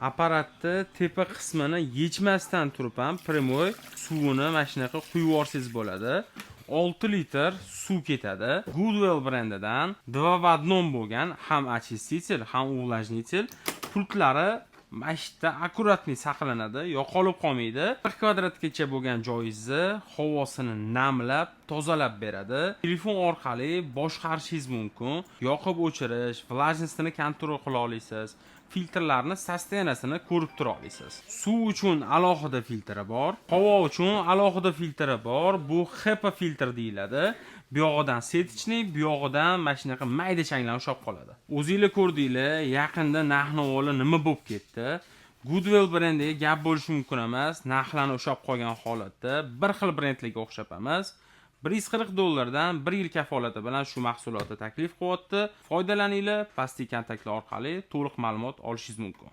Apparatni tepa qismini yechmasdan turib ham прямой suvini mana shunaqa quyib yuborsangiz bo'ladi. 6 litr suv ketadi. Goodwell brendidan 2 в одном bo'lgan ham очиститель, ham увлажнитель. Pultlari mana shu yerda аккуратный saqlanadi, yo'qolib qolmaydi. 40 kvadratgacha bo'lgan joyingizni havosini namlab, tozalab beradi. Telefon orqali boshqarishingiz mumkin. Yoqib o'chirish, влажность ini контроль qila olasiz. Filtrlarni состояния sini ko'rib tura olasiz. Suv uchun alohida filtri bor, havo uchun alohida filtri bor. Bu HEPA filtr deyiladi. Bu yog'idan сеточный, bu yog'idan mana shunaqa mayda changlarni ushlab qoladi. O'zinglar ko'rdinglar, yaqinda narx-navolar nima bo'lib ketdi. Goodwell brendiga gap bo'lishi mumkin emas, narxlarni ushlab qolgan holatda bir xil brendlarga o'xshab emas. 140 dollardan 1 yil kafolati bilan shu mahsulotni taklif qilyapti. Foydalaninglar, pastki kontaktlar orqali to'liq ma'lumot olishingiz mumkin.